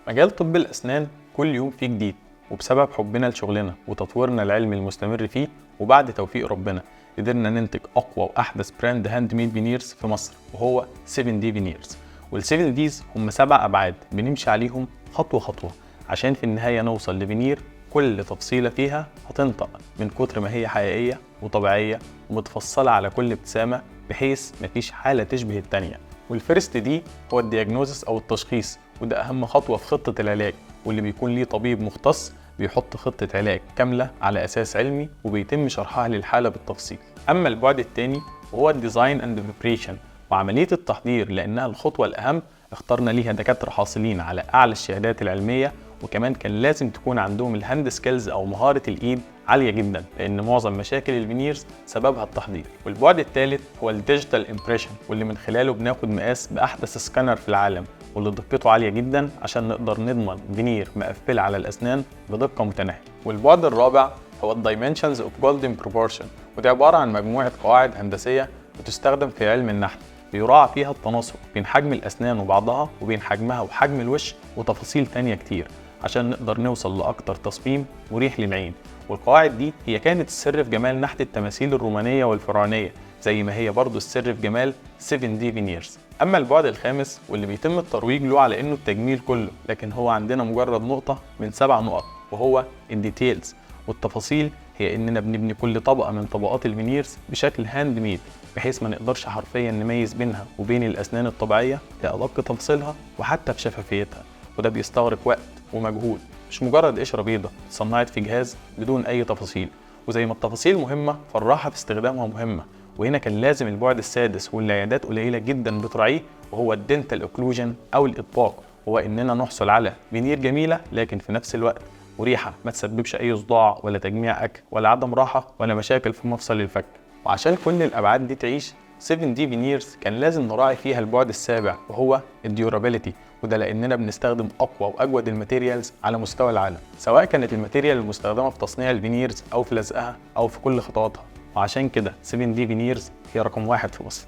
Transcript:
مجال طب الأسنان كل يوم فيه جديد، وبسبب حبنا لشغلنا وتطويرنا العلمي المستمر فيه وبعد توفيق ربنا قدرنا ننتج أقوى وأحدث brand handmade veneers في مصر، وهو 7D veneers. وال 7 Ds هم 7 أبعاد بنمشي عليهم خطوة خطوة عشان في النهاية نوصل لفينير كل تفصيلة فيها هتنطق من كتر ما هي حقيقية وطبيعية ومتفصلة على كل ابتسامة، بحيث مفيش حالة تشبه التانية. وال first D هو ال diagnosis أو التشخيص، وده أهم خطوة في خطة العلاج، واللي بيكون ليه طبيب مختص بيحط خطة علاج كاملة على أساس علمي وبيتم شرحها للحالة بالتفصيل. أما البعد الثاني وهو ال design and preparation وعملية التحضير، لأنها الخطوة الأهم، اخترنا ليها دكاترة حاصلين على أعلى الشهادات العلمية، وكمان كان لازم تكون عندهم ال hand skills أو مهارة الإيد عالية جدا، لأن معظم مشاكل ال veneers سببها التحضير. والبعد الثالث هو ال digital impression، واللي من خلاله بناخد مقاس بأحدث سكانر في العالم واللي دقته عالية جدا عشان نقدر نضمن فينير مقفلة على الأسنان بدقة متناهية. والبعد الرابع هو ال dimensions of golden proportion، ودي عبارة عن مجموعة قواعد هندسية بتستخدم في علم النحت بيراعى فيها التناسق بين حجم الأسنان وبعضها وبين حجمها وحجم الوش وتفاصيل تانية كتير عشان نقدر نوصل لأكتر تصميم مريح للعين. والقواعد دي هي كانت السر في جمال نحت التماثيل الرومانية والفرعونية، زي ما هي برضو السر في جمال 7D veneers. أما البعد الخامس واللي بيتم الترويج له على إنه التجميل كله، لكن هو عندنا مجرد نقطة من 7 نقط، وهو ال details والتفاصيل، هي إننا بنبني كل طبقة من طبقات ال veneers بشكل handmade، بحيث ما نقدرش حرفيا نميز بينها وبين الأسنان الطبيعية في أدق تفاصيلها وحتى في شفافيتها. وده بيستغرق وقت ومجهود، مش مجرد قشرة بيضة اتصنعت في جهاز بدون أي تفاصيل. وزي ما التفاصيل مهمة، فالراحة في استخدامها مهمة، وهنا كان لازم البعد السادس واللي عيادات قليلة جدا بتراعيه، وهو ال dental occlusion أو الإطباق، وهو إننا نحصل على فينير جميلة لكن في نفس الوقت مريحة، ما تسببش أي صداع ولا تجميع أكل ولا عدم راحة ولا مشاكل في مفصل الفك. وعشان كل الأبعاد دي تعيش 7D veneers كان لازم نراعي فيها البعد السابع وهو ال durability، وده لاننا بنستخدم اقوى واجود ال materials على مستوى العالم، سواء كانت ال material المستخدمه في تصنيع ال veneers او في لزقها او في كل خطواتها. وعشان كده 7D veneers هي رقم 1 في مصر.